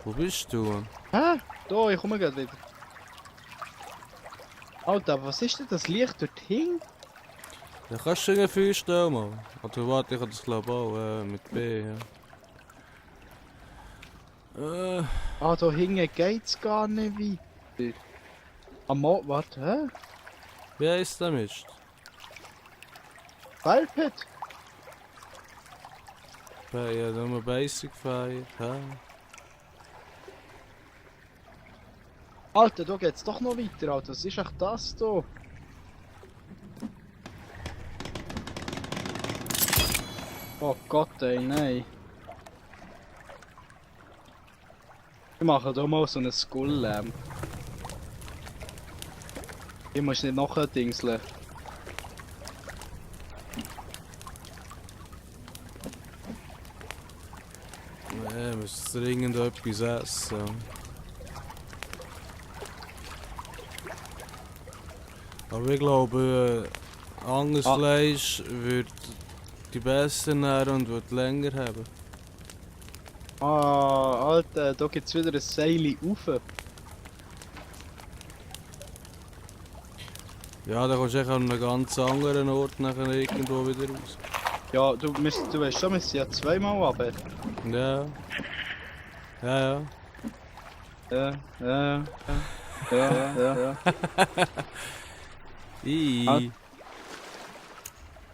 Wo bist du? Hä? Da, ich komme gerade wieder. Alter, was ist denn das Licht dort hin? Ja, kannst du irgendwie stellen, Mann. Oder warte, ich hab das glaube auch, mit B, ja. Ah, da hinten geht's gar nicht weiter. Warte, hä? Wie heisst der Mist? Firepit? Ja, nur Basic Fire, hä? Alter, da geht's doch noch weiter, Alter. Was ist echt das da? Oh Gott, ey, nein. Wir machen hier mal so eine Skull Lamp. Hier musst du nicht nachher dingseln. Nee, müsst dringend etwas essen. Aber ich glaube, anderes Fleisch wird die besser nähren und wird länger haben. Ah, Alter, da gibt's wieder ein Seil rauf. Ja, da kommst du echt an einem ganz anderen Ort nachher irgendwo wieder raus. Ja, du weißt schon, wir sind ja zweimal runter. Ja. Ja, ja. Ja. I.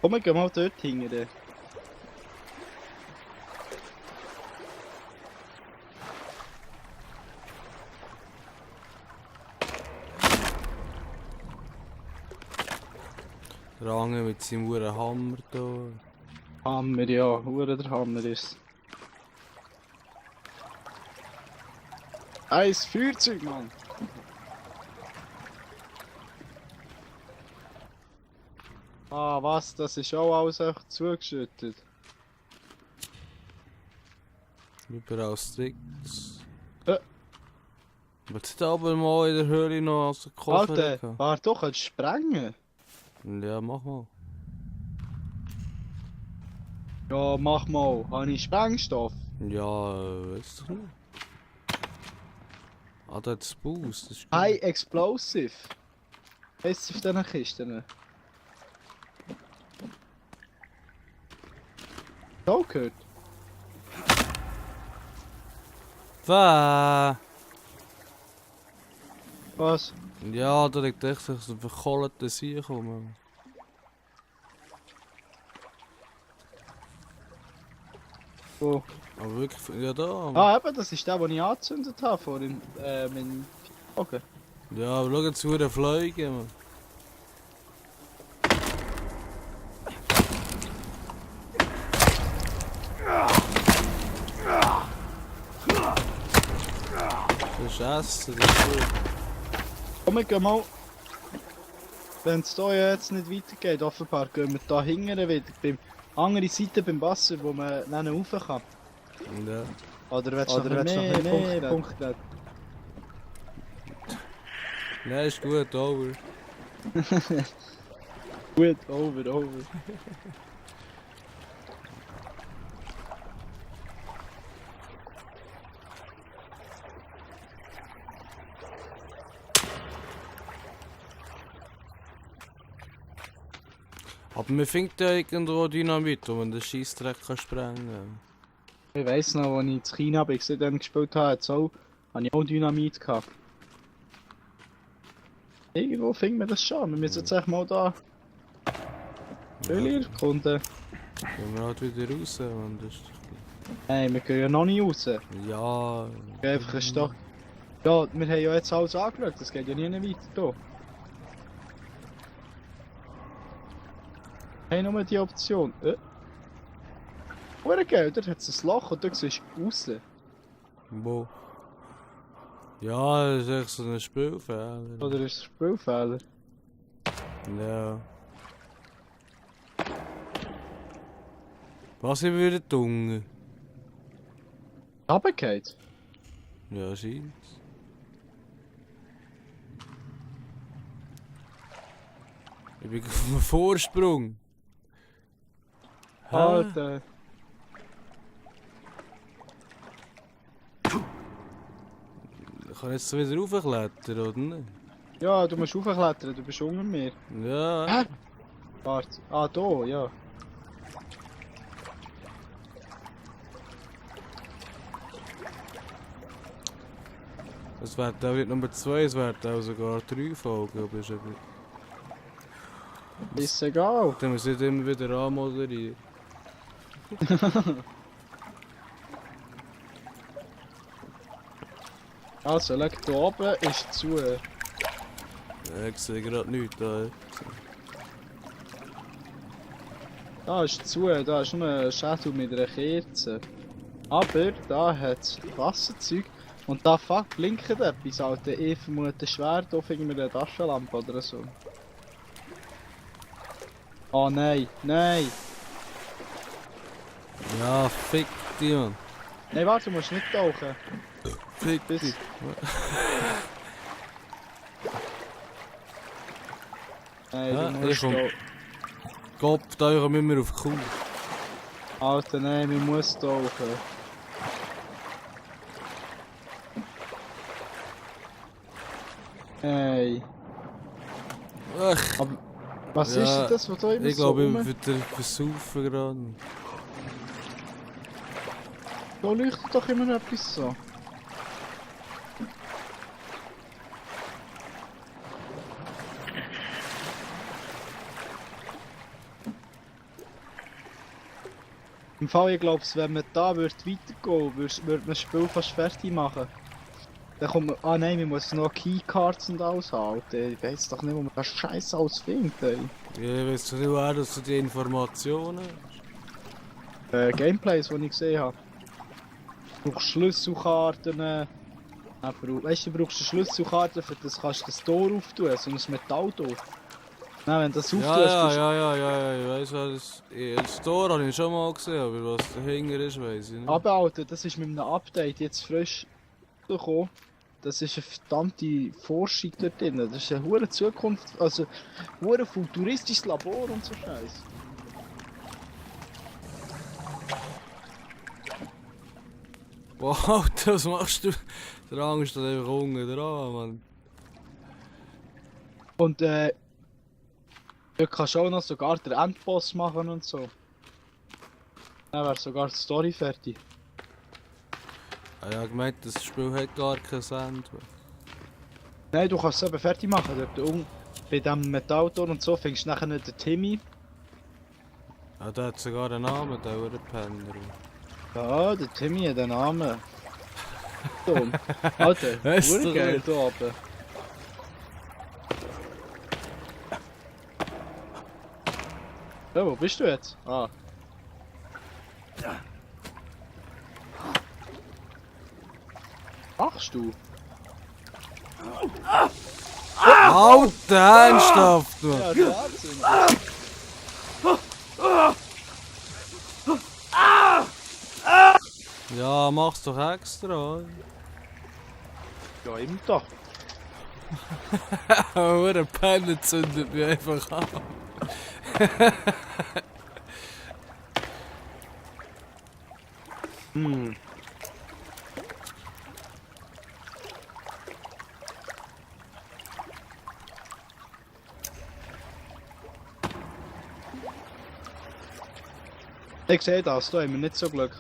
Komm, wir gehen mal dort hinten. Range mit seinem Uhren Hammer da. Hammer, ja, hure der Hammer ist. Ein Feuerzeug, Mann! Ah, was? Das ist auch alles echt zugeschüttet. Überall Sticks. Äh. Willst du da aber mal in der Höhle noch als Koffer Alter, haben? warte doch, kannst du sprengen? Ja, mach mal. Ja, mach mal. Habe ich Sprengstoff? Ja, weiß doch nicht. Ah, da hat es Boost, das ist gut. High Explosive. Heißt es auf diesen Kisten? So gehört. Was? Ja, da liegt echt so ein verkohlter Sieg rum. Wo? Aber wirklich, ja da. Ah, eben, das ist der, den ich angezündet habe vorhin. Mit okay. Ja, aber schau jetzt zu den Fliegen, man. Das ist Essen, das ist gut. Komm, wir gehen mal. Wenn es hier jetzt nicht weitergeht, offenbar gehen wir da hinten wieder. Beim andere Seite beim Wasser, wo man dann rauf kann. Ja. Oder willst du noch mehr Punkte? Nein, ist gut, over. Gut, over. Aber man findet ja irgendwo Dynamit, wo man den Scheissdreck kann sprengen kann. Ich weiss noch, als ich in China dann gespielt habe, habe ich auch Dynamit gehabt. Irgendwo findet man das schon. Wir müssen jetzt echt mal da Höhle erkunden. Gehen wir halt wieder raus, und das ist... Nein, wir gehen ja noch nicht raus. Wir Ja... gehen einfach einen Stock. Ja, wir haben ja jetzt alles angeschaut, das geht ja nie weiter hier. Wir haben nur die Option. Hure geil, dort hat es ein Loch und du siehst raus. Wo? Ja, das ist echt so ein Spielfehler. Oder ist es ein Spielfehler? Ja. Was ich wieder dunkel? Runtergeht? Ja, scheint's. Ich bin auf einem Vorsprung. Alter. Ich kann jetzt wieder raufklettern, oder nicht? Ja, du musst raufklettern, du bist unter mir. Ja. Hä? Warte. Ah, da, ja. Es werden auch nicht Nummer 2, es werden auch sogar 3 Folgen. Aber Ist egal. dann muss ich immer wieder anmoderieren. Also, schau, da oben ist zu. Ja, ich sehe gerade nichts da. Da ist zu, da ist nur ein Schädel mit einer Kerze. Aber da hat es Wasserzeug. Und da fuck blinkt etwas, Alter. Ich vermute ein Schwert auf irgendeiner Taschenlampe oder so. Oh nein, nein! Ja, fick dich, Mann. Nein, warte, du musst nicht tauchen. Fick Bis. dich. Nein, Ja, du ich musst komm. tauchen. Kopf, da kommen wir immer auf die Kuh. Alter, nein, wir müssen tauchen. Hey. Ach, Aber was Ja, ist denn das, was da immer ich so glaube, rum... ich würde versaufen gerade. Da leuchtet doch immer noch etwas so. Im Fall, ich glaube, wenn man da weitergehen würde, würde man das Spiel fast fertig machen. Dann kommt man... Ah nein, wir müssen noch Keycards und alles haben. Alter. Ich weiß doch nicht, wo man das Scheiß alles findet. Ey. Ja, ich weiss doch nicht, woher dass du die Informationen Gameplays, die ich gesehen habe. Du brauchst Schlüsselkarten. Weißt du, du brauchst eine Schlüsselkarte, für das kannst du das Tor auftun, so ein Metalltor. Nein, wenn du das auftust, Ja, ich weiss, was das Tor habe ich schon mal gesehen, aber was dahinter ist, weiss ich nicht. Aber Alter, das ist mit einem Update jetzt frisch gekommen. Das ist eine verdammte Forschung dort drin. Das ist eine hohe Zukunft, also ein hohe futuristisches Labor und so Scheiß. Wow, Alter, was machst du? Der Angst steht einfach unten dran, Mann. Und du kannst auch noch sogar den Endboss machen und so. Dann wäre sogar die Story fertig. Ich habe gemeint, das Spiel hat gar kein Ende. Nein, du kannst es eben fertig machen. Dort bei diesem Metalltor und so fängst du nachher den Timmy. Ja, der hat sogar einen Namen, der Penner. Ja, der Timmy hat den Namen. So. Alter, Weißt du wurde geil nicht? da oben. Ja, wo bist du jetzt? Ah. Machst du? Alter, ernsthaft, Mann! Ja, Wahnsinn. Ja, mach's doch extra. Ja, eben doch. Aber der Penner zündet mich einfach an. Hm. Ich sehe das, da haben wir nicht so Glück.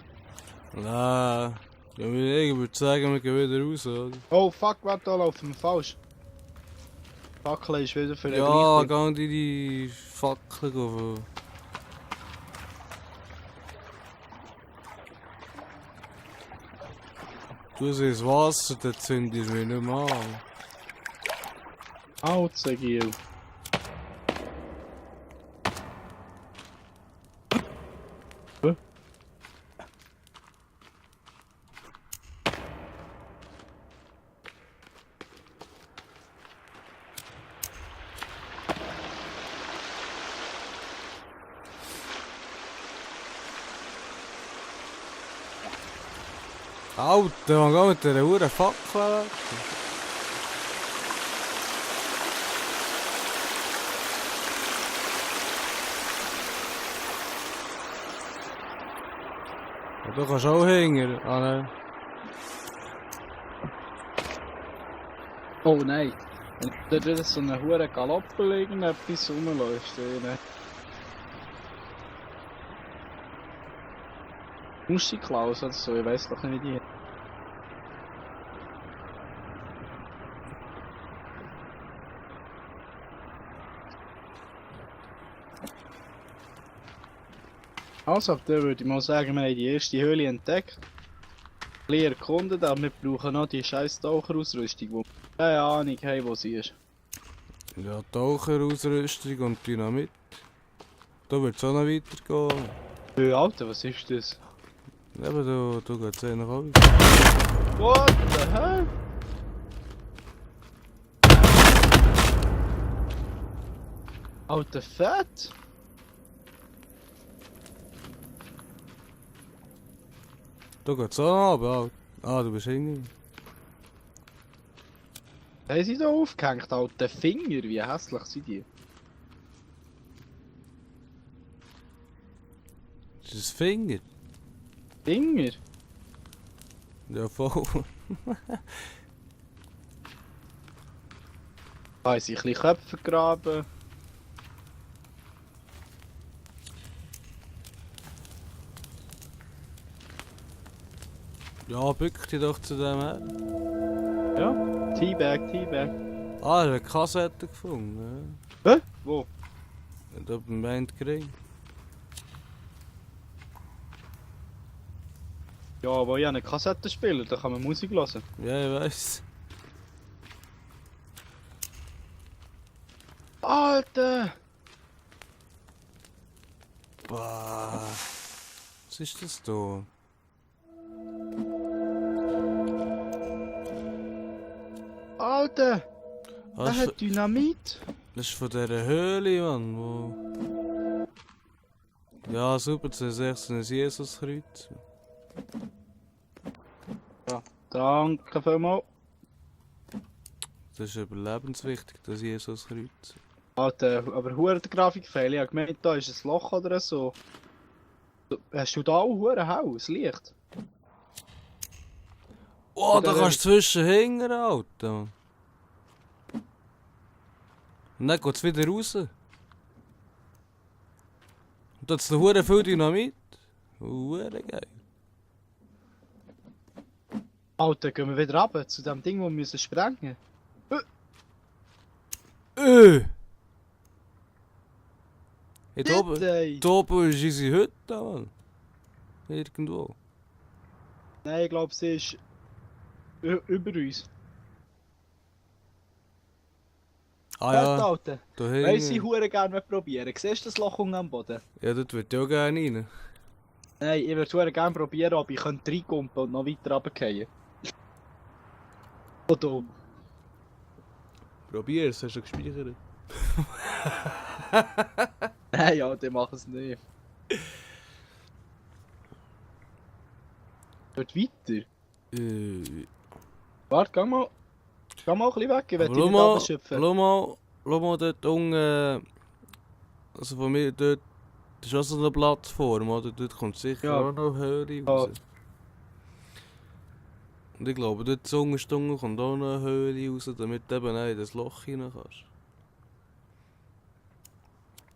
Nein. Ja, ich würde sagen, wir gehen wieder raus, oder? Oh fuck, warte, da laufen wir falsch. Fackel ist wieder für den Ja, gleichen. geh die Fackel auf. Du sie ins Wasser, dann zündest du mich nicht mehr an. Alzegil. Alter, man geht mit dieser Uhr Fackel. Ja, du kannst auch hängen. Ah nein. Oh nein. Wenn da so eine hure Galoppel irgendetwas rumläuft. Musikklaus oder so, ich weiss doch nicht wie die. Also, ab da würde ich mal sagen, wir haben die erste Höhle entdeckt. Ein bisschen erkundet, aber wir brauchen noch die scheiß Taucherausrüstung, wo wir keine Ahnung haben, wo sie ist. Ja, Taucherausrüstung und Dynamit. Da wird es auch noch weitergehen. Hey, Alter, was ist das? Eben, da geht es eigentlich auch. What the hell? Alter, fett! Da geht es auch noch, aber du bist hinten. Haben sie da aufgehängt, Alter Finger? Wie hässlich sind die? Ist das Finger? Finger? Ja, voll. Da haben sie ein bisschen Köpfe gegraben. Ja, bück dich doch zu dem her. Ja, Teabag, Teabag. Ah, ich habe eine Kassette gefunden. Ja. Hä? Wo? Da beim Bandgring. Ja, wo ich eine Kassette spiele, da kann man Musik hören. Ja, ich weiss. Alter! Boah. Was ist das da? Alter! Ah, Der hat Dynamit! das ist von dieser Höhle, Mann, wo... Ja, super, das ist echt so ein Jesuskreuz. Ja, danke vielmals. Das ist überlebenswichtig, das Jesuskreuz. Alter, aber hure der Grafikfehler. Ich hab gemeint, da ist ein Loch oder so. Hast du da auch hure hell, das Licht? Oh, da Oder- kannst du zwischenhängen, Alter. Und dann geht es wieder raus. Und da hat es noch hure viel Dynamit. Hure geil. Alter, gehen wir wieder runter zu dem Ding, wo wir müssen sprengen. Hey, da oben, Bitte! da oben ist unsere Hütte, Mann. Irgendwo. Nein, ich glaube, sie ist über uns. Ah Fett, ja, Alter. da Weiss ich hinten. hure gerne probieren. Siehst du das Loch unten am Boden? Ja, dort würde ich auch gerne rein. Nein, ich würde hure gerne probieren, ob ich reinkumpen und noch weiter runterfallen. Oder? Probier es, hast du gespeichert? Nein, ja, die machen es nicht. Geht weiter? Warte, geh mal. Geh mal ein bisschen weg, ich will Aber dich nicht abschöpfen. schau mal dort unten, also von mir dort, das ist auch so eine Plattform, oder? Dort kommt sicher Ja. auch noch Höhle raus. Und ich glaube, dort zu unten kommt auch noch eine Höhle raus, damit du eben auch in das Loch rein kannst.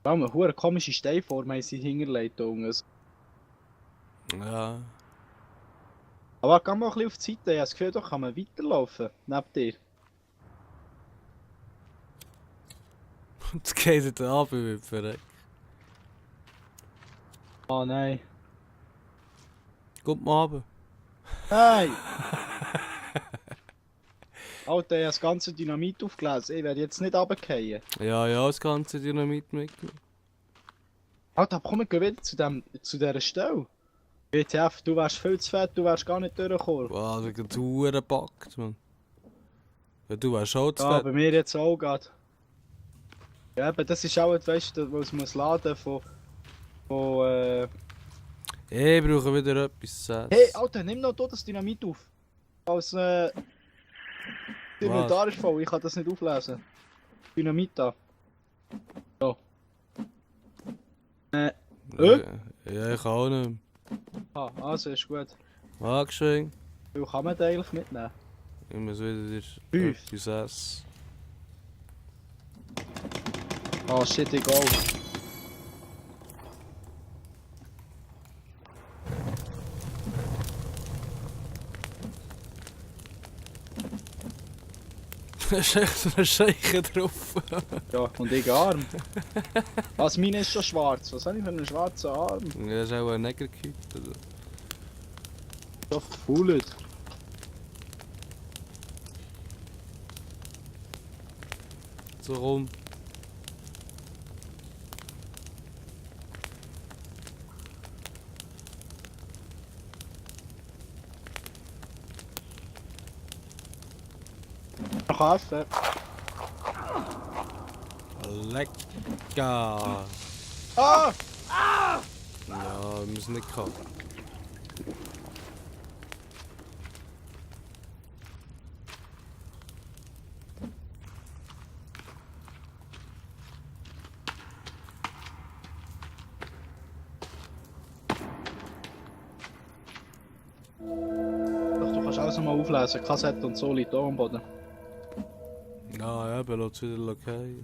Ja, eine hure komische Steinform haben sie hingelegt da unten. Ja. Aber geh mal ein bisschen auf die Seite, ich habe das Gefühl, da kann man weiterlaufen, neben dir. Jetzt geht er ab, ich bin verreckt. Ah nein. Kommt mal runter. Nein! Alter, ich habe das ganze Dynamit aufgelesen, ich werde jetzt nicht runterfallen. Ja, ja, das ganze Dynamit mitgenommen. Alter, aber komm, wir gehen wieder zu dieser Stelle. WTF, du wärst viel zu fett, du wärst gar nicht durchgekommen. Wow, das hat Huren gepackt, man. Ja, du wärst auch zu Ja, fett. bei mir jetzt auch gerade. Ja, aber das ist auch, weißt du, was muss laden von Hey, ich brauche wieder etwas zu essen. Hey, Alter, nimm noch das Dynamit auf. Als Inventar ist voll, ich kann das nicht auflesen. Dynamit da. So. Ja, ja, ich auch nicht. Also ist gut. Dankeschön. Wie kann man den eigentlich mitnehmen? Ich muss wieder Fünf. etwas essen. Ah shit, ich auch. Da ist echt so ein Scheiche drauf. Ja, und ich arm. Was, meine ist schon schwarz. Was habe ich für einen schwarzen Arm? Ja, das ist auch ein Negerkit. Oder? So verfault. So rum. Noch Kaffee. Lecker! Ah! Ja, wir müssen nicht kacken. Doch, du kannst alles nochmal auflesen. Kassette und so liegt hier am Boden. Ja, eben, lass wieder okay.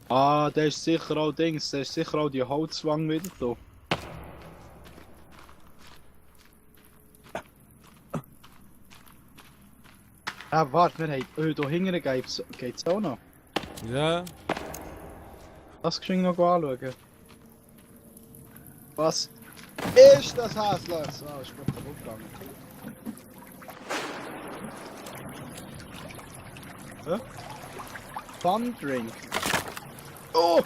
Ah, der ist sicher auch Dings. Der ist sicher auch die Holzwang wieder da. Ah, warte, wir haben... da hinten geht's auch noch. Ja, Lass geschwind noch anschauen. Was ist das Häsliches? Ah, ist gut kaputt gegangen. Hä? Fun Drink. Oh!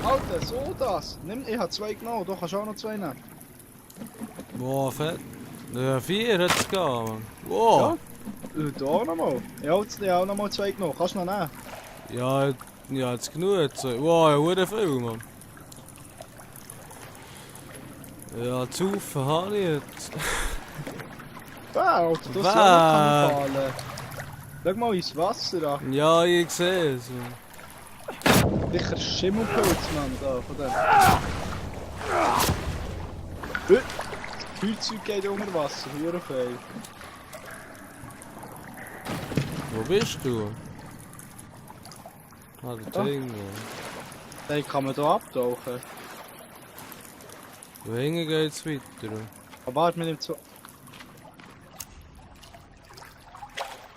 Alter, so das! Nimm, ich habe 2 genommen, du kannst auch noch 2 nehmen. boah, fett. Ja, 4 hat es gegeben, Mann. Wow! Da nochmal. Ich habe jetzt auch nochmal 2 genommen, kannst du noch nehmen? Ja, ja, jetzt genug. Jetzt. Wow, ja, wurde viel, Mann. Ja, zu viel habe ich jetzt. Alter, du hast Bäh. ja noch Kannibalen. Schau mal ins Wasser an. Ja, ich sehe es. Sicher Schimmelpilz, Mann, da, von dem. Das Feuerzeug geht unter Wasser, hier auf ey. Wo bist du? Ah, der Da. Ding. Den kann man hier abtauchen. Wo hinten geht's weiter? Aber warte, wir nehmen zwei.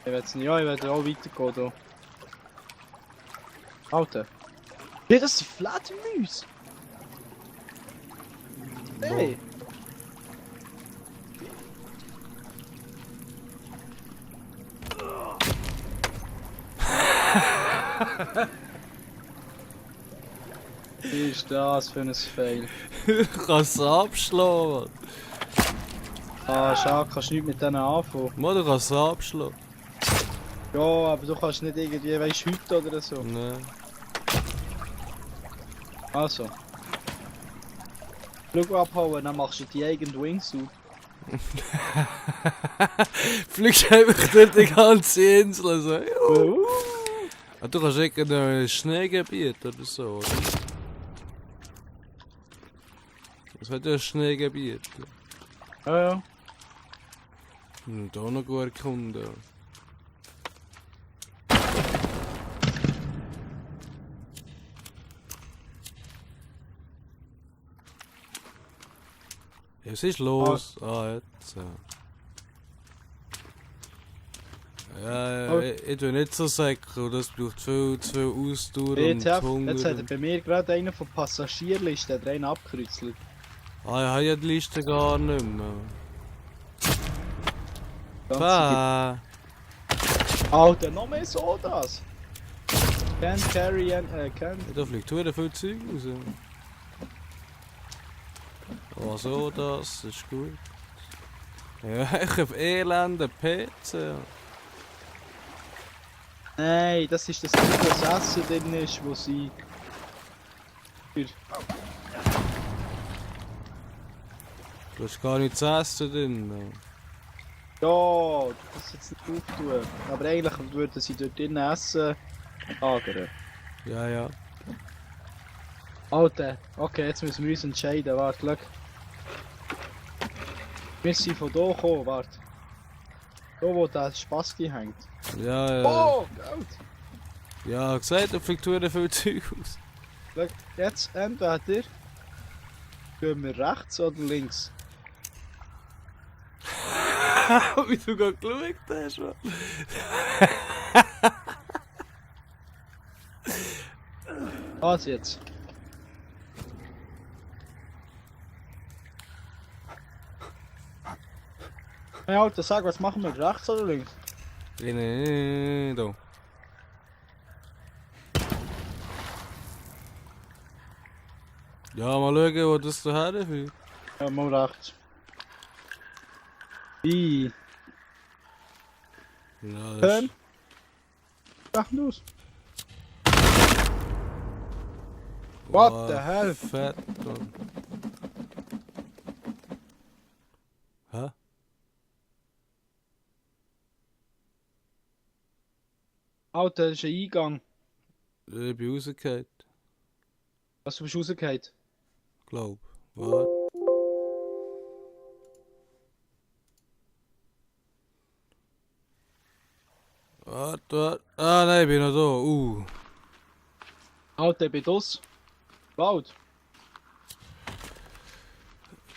Ich will nicht, ja, ich will auch weitergehen hier. Alter. Ja, das sind Fledermäuse! Hey! Was ist das für ein Fail? Ich kann es abschlagen. Ah, schade, kannst du nichts mit denen anfangen. Mann, du kannst es abschlagen. Ja, aber du kannst nicht irgendwie, weißt du, heute oder so. Nein. Also. Schau abhauen, dann machst du die eigene Wingsuit. Fliegst einfach durch die ganze Insel so. Juhu. Ah, du kannst irgendein Schneegebiet oder so, oder? Was hat ja ein Schneegebiet? Ja, ja. Hm, da noch gut erkunden. Ja, was ist los? Ah, jetzt. Ja, Oh. ich tue nicht so säckeln, das braucht viel zu viel Ausdauer Jetzt, und Hunger. jetzt hat er bei mir gerade einen von Passagierlisten, der einen abkreuzelt. Ah, ich habe ja die Liste gar nicht mehr. Ganz Bäh. Alter, noch mehr so das! Can't carry and, can't... Da fliegt verdammt viel Zeug raus. Oh, so, das ist gut. Ja, ich habe elenden PC. Nein, das ist das gute Essen drin ist, wo sie... Du hast gar nichts zu essen drin. Ja, du kannst jetzt nicht auftun. Aber eigentlich würden sie dort drin essen lagern. Ja, ja. Alter, okay, jetzt müssen wir uns entscheiden. Warte, schau. Wir sind von hier gekommen, warte. Da wo der Spasti hängt. Ja, ja. Oh, Geld! Ja, gesagt, da fliegt viel Zeug aus. Schau, jetzt entweder gehen wir rechts oder links. Wie du gerade geschaut hast, Mann. Was jetzt? Hey Alter, sag, was machen wir? Rechts oder links? Nee, da. Ja, mal schauen, wo das daher führt. Ja, mal rechts. Wie? Ja, das Turn. ist... Sag los. What the hell? Fett, Mann. Hä? Alter, das ist ein Eingang. Ich bin rausgefallen, Was, du bist rausgefallen? glaub. Warte. Warte. Ah, nein, ich bin noch da. Alter, ich bin das. Laut.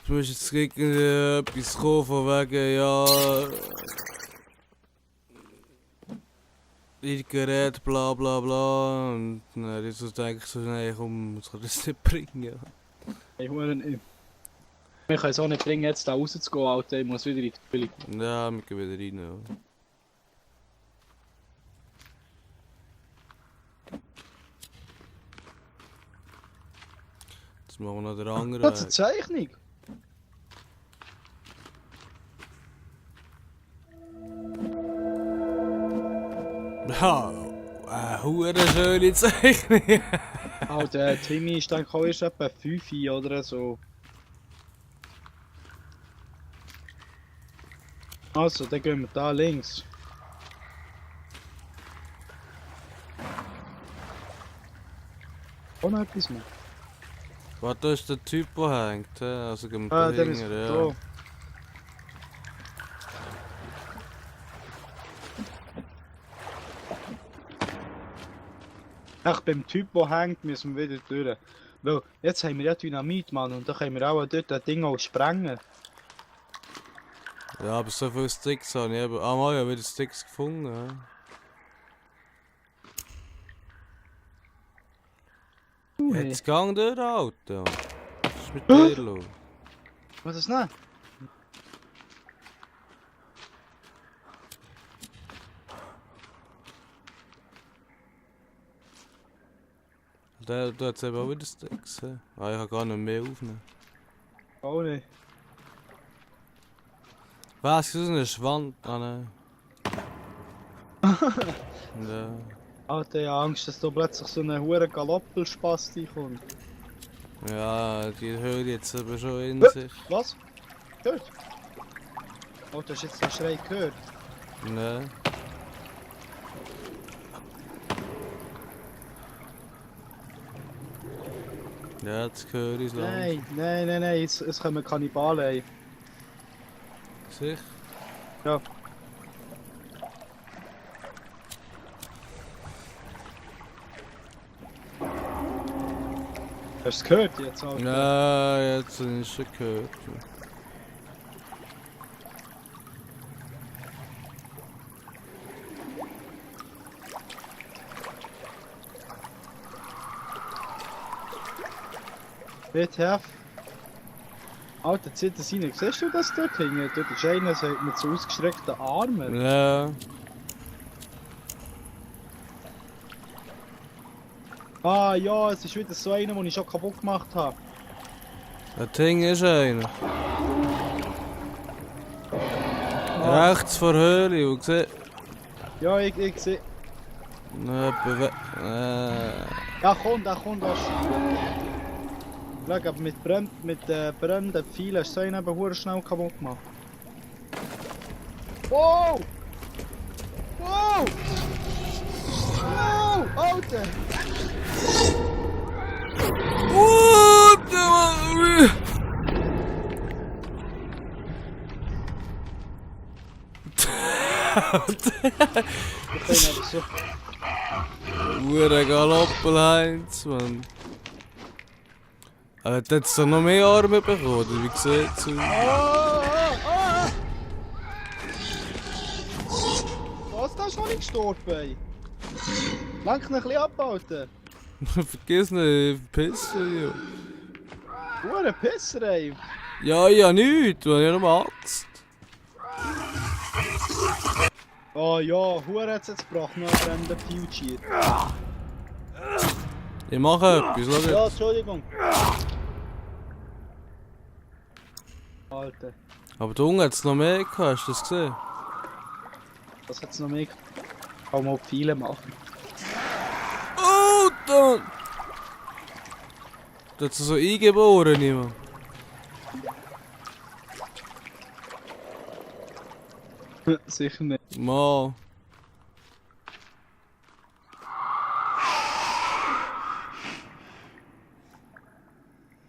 Du musst jetzt gegen etwas kommen von wegen, ja... Ihr Gerät, bla bla bla. Und dann jetzt denke ich so, nein, komm, das kann das nicht bringen. Ich höre nicht. Wir können es auch nicht bringen, jetzt da rauszugehen, Alter. Ich muss wieder in die Kühlung. Ja, wir gehen wieder rein. Ja. Jetzt machen wir noch den anderen Das ist Weg. eine Zeichnung. Ja, hure schöne Zeichnung. Alter, Timmy ist dann auch erst etwa 5 oder so. Also, dann gehen wir da links. Auch noch etwas mehr. Warte, da ist der Typ, der hängt. Hä? Also gehen wir Ah, da der ist hinten, da. ja. Ach, beim Typ, der hängt, müssen wir wieder durch. Weil, jetzt haben wir ja Dynamit, Mann, und dann können wir auch dort das Ding auch sprengen. Ja, aber so viele Sticks habe ich eben. Ah, mal, ich habe wieder Sticks gefunden. Ja. Hey. Jetzt gang durch, Alter. Was ist mit dir los? Was ist das? Du hast eben auch wieder Sticks. Hä? Ah, ich kann gar nicht mehr aufnehmen. Auch nicht. Was? Ist das eine Schwand? Ah, nein. Ja. Alter, ich habe Angst, dass da plötzlich so eine hure Galoppelspasti kommt. Ja, die hören jetzt aber schon in sich. Was? Gehört? Alter, hast du jetzt den Schrei gehört? Nein. Ja, jetzt höre ich es langsam. Nein, es kommen Kannibalen ein. Sicher? Ja. Hast du es gehört jetzt, Alter? Ja, jetzt habe ich es schon gehört. WTF? Alter, zieht das rein. Siehst du das dort hinten? Dort ist einer so mit so ausgestreckten Armen. Ja. Ah ja, es ist wieder so einer, den ich schon kaputt gemacht habe. Das Ding ist einer. Ah. Rechts vor der Höhle, und siehst. Ja, ich sehe. Ja, komm, da kommt was. Schau, aber mit brennenden Pfeilen hast du einen eben hure schnell kaputt gemacht. Wow! Wow! Wow! Alter! What the Wir können aber so... Hure Galoppel-Heinz, Mann. Hat jetzt so noch mehr Arme bekommen, oder wie sieht's aus? Was, da ist noch nicht gestorben, ey? Lenk ihn ein bisschen abhalten. Vergiss nicht, pissen, ja. Hure Pisser, ey. Ja, ja, nichts, man, ja nur Axt. Oh ja, Hure hat's jetzt gebracht, noch einen brennenden Future. Ich mache etwas, schau Ja, jetzt. Entschuldigung. Alter, Aber da unten hat es noch mehr gehabt, hast du das gesehen? was hat's noch mehr? Kann mal viele machen. Oh, da! Da hat es so eingeboren, niemand. Sicher nicht. Mal.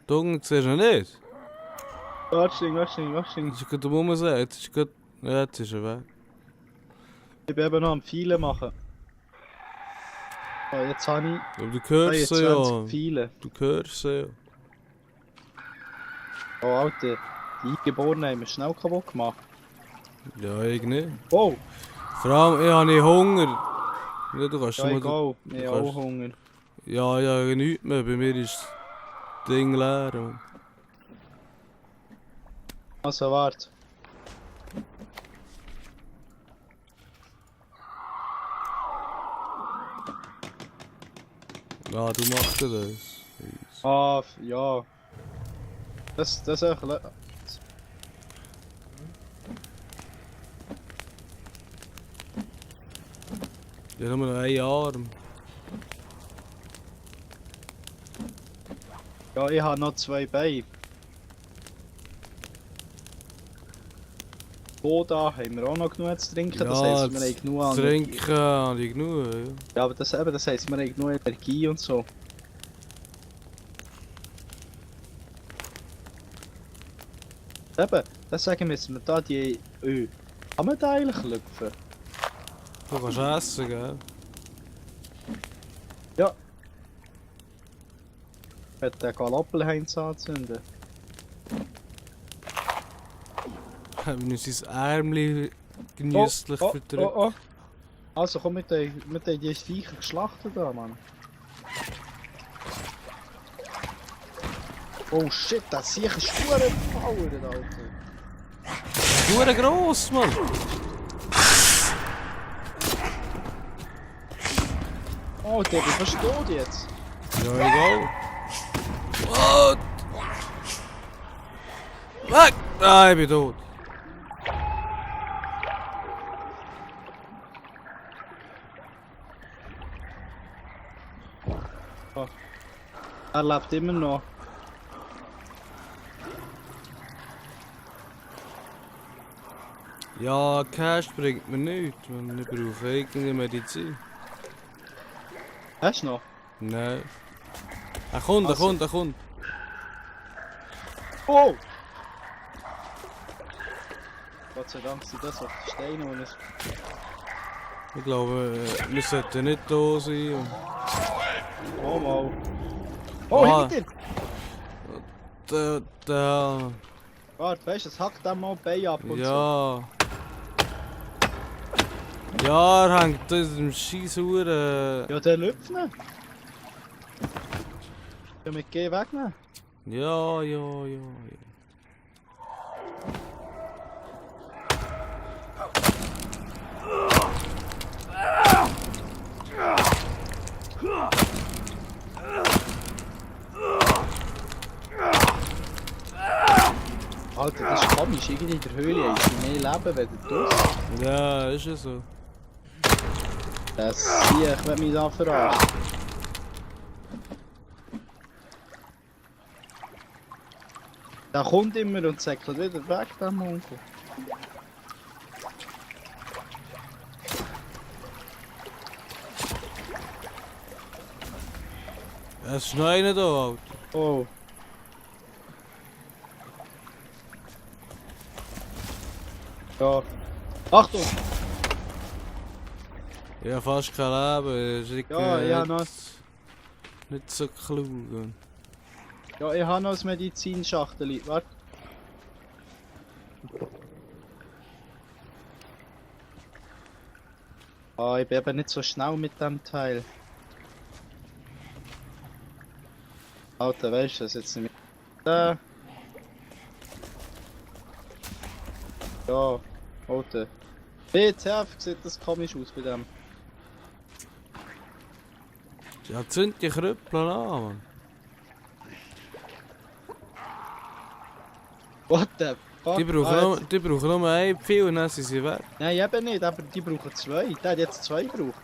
Da unten siehst du ihn nicht. Warte. Das ist gerade rumsehen, jetzt ist gerade... Ja, jetzt ist er weg. Ich bin eben noch am Pfeilen machen. Oh, jetzt habe ich Aber du hörst sie 23 ja. Pfeile. Du hörst sie ja. Oh, Alter. Die Eingeborenen haben wir schnell kaputt gemacht. Ja, ich nicht. Oh, Vor allem, ich habe nicht Hunger. Ja, du kannst ja, schon mal... egal. Ich habe auch Hunger. Ja, ja, nichts mehr. Bei mir ist das Ding leer. Mann. Also, warte. Ja, du machst ja das. Ah, ja. Das ist echt... Ich habe nur noch einen Arm. Ja, ich habe noch 2 Beine. Hier da haben wir auch noch genug zu trinken, das heisst, wir haben genug an... Trinken habe ich genug, ja. Ja, aber das heisst, wir haben genug Energie und so. Eben, deswegen müssen wir da die... Kann man da eigentlich lüpfen? Du kannst essen, gell? Ja. Ich werde den Galoppelheinz anzünden. Haben wir sein Ärmchen genüsslich verdrückt. Oh. Also komm, mit den Viecher geschlachtet da, Mann. Oh shit, das sicher Spuren gefallen, Alter. Hure gross, Mann! Oh, der wird fast tot jetzt. Ja, egal. What? Weg! Ah, ich bin tot. Er lebt immer noch. Ja, Cash bringt mir nichts, man. Ich brauche eigene Medizin. Hast du noch? Nein. Er kommt, er kommt, er kommt. Oh! Gott sei Dank sind das auf die Steine und es... Ich glaube, wir sollten nicht da sein. Oh mal. Oh, Ah. hinter! Da. Warte, weißt du, es hackt dann mal die Beine ab und so. Ja. Ja, er hängt da in dem scheiß Uhren. Ja, der Lüpfner. Ja, mit G wegnehmen. Ja. Alter, das ist komisch. Irgendwie in der Höhle ist mehr Leben, wenn du draussen. Ja, ist ja so. Das sehe ich, wenn mich da verarscht. Der kommt immer und säckelt wieder weg, der Mongo. Es ist noch einer da, Alter. Oh. Ja. Achtung! Ich habe fast kein Leben. Ist Ja, ich habe noch... nicht so klug. Ja, ich habe noch ein Medizinschachtel. Warte. Ah, ich bin eben nicht so schnell mit dem Teil. Alter, weißt du das jetzt nicht mehr? Ja, Alter. BTF sieht das komisch aus bei dem. Ja, zünd die Krüppel an, Mann. What the fuck? Die brauchen nur ein Pfeil und dann sind sie weg. Nein, eben nicht, aber die brauchen zwei. Der hat jetzt zwei gebraucht.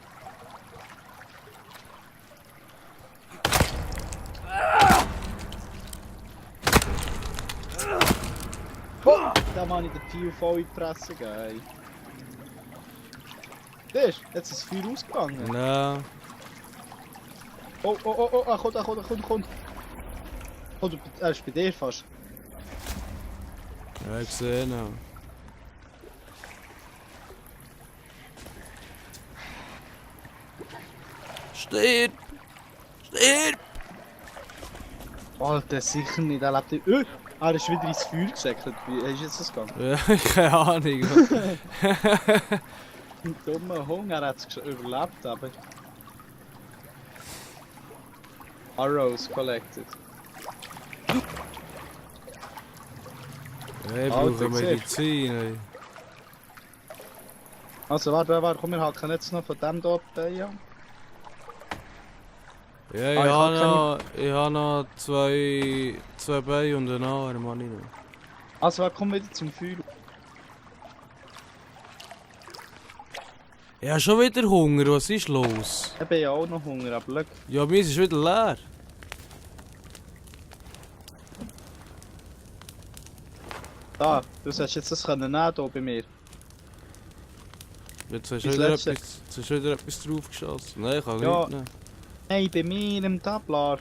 Oh, da habe ich den Pfeil voll in die Fresse gegeben. Siehst du, jetzt ist das Feuer ausgegangen. Ja. Oh, er kommt. Oh, er ist bei dir fast. Ja, ich sehe ihn. Stirb! Stirb! Alter, sicher nicht, er lebt nicht. Er ist wieder ins Feuer gesäckelt. Wie ist jetzt das gegangen? Ja, keine Ahnung. Ein dummer Hunger, er hat es überlebt, aber... Arrows collected. Ja, ich Alter, brauche Medizin. Ey. Also warte, komm, wir hacken jetzt noch von dem hier bei. Ja, ich habe noch zwei Beine und einen Arm, Mann. Also warte, komm wieder zum Feuer. Ich habe schon wieder Hunger, was ist los? Ich habe ja auch noch Hunger, aber schau. Ja, mir ist wieder leer. Da, du sollst jetzt das können nehmen hier bei mir. Jetzt hast Das du letzte. wieder etwas draufgeschossen. Nein, ich kann Ja. nicht nehmen. Nein, bei mir im Tablar.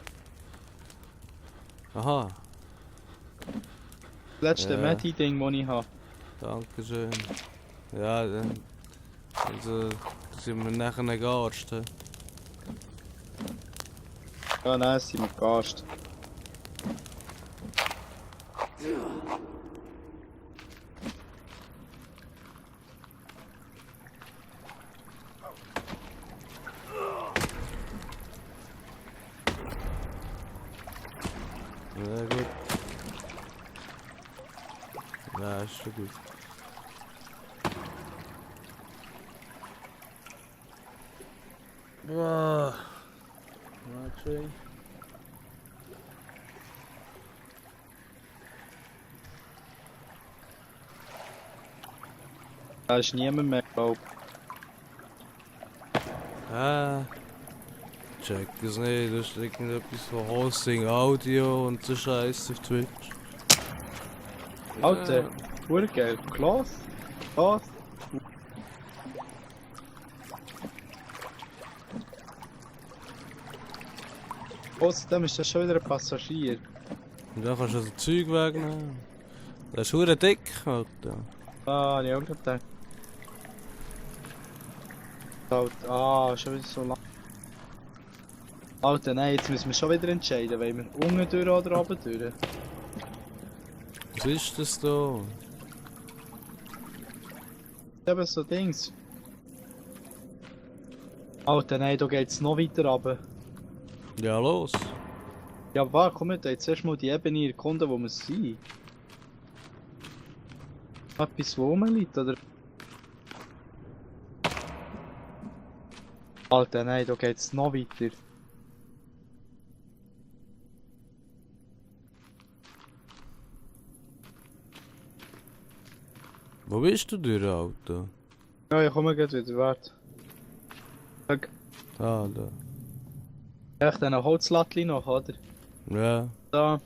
Aha, Das letzte Ja. Medi-Ding, das ich habe. danke schön. Ja, dann... Also, sind wir nachher ein Garst. Ja, nein, sind wir gegast. Ja, gut. Ja, ist schon gut. Wow. Warte. Da ist niemand mehr, glaub. Check es nicht, das ist irgendetwas von Hosting Audio und so Scheiß auf Twitch. Alter, urgeil. Cloth? Cloth? Außerdem ist das schon wieder ein Passagier. Und dann kannst du das Zeug wegnehmen. Das ist verdammt dick, Alter. Ah, ich auch gerade gedacht. Alter, schon wieder so lang. Alter, nein, jetzt müssen wir schon wieder entscheiden, wollen wir unten durch oder oben durch? Was ist das da? Eben so Dings. Alter, nein, da geht's noch weiter runter. Ja, los. Ja, warte, komm mit, jetzt erst mal die Ebene erkunden, wo wir sind. Etwas, wo man liegt, oder? Alter, nein, da geht's noch weiter. Wo bist du durch, Alter? Ja, ich komme gleich wieder, warte. Schau, Ah, da. echt eine Holzlatte noch, oder? Ja. Da.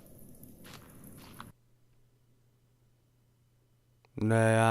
Naja.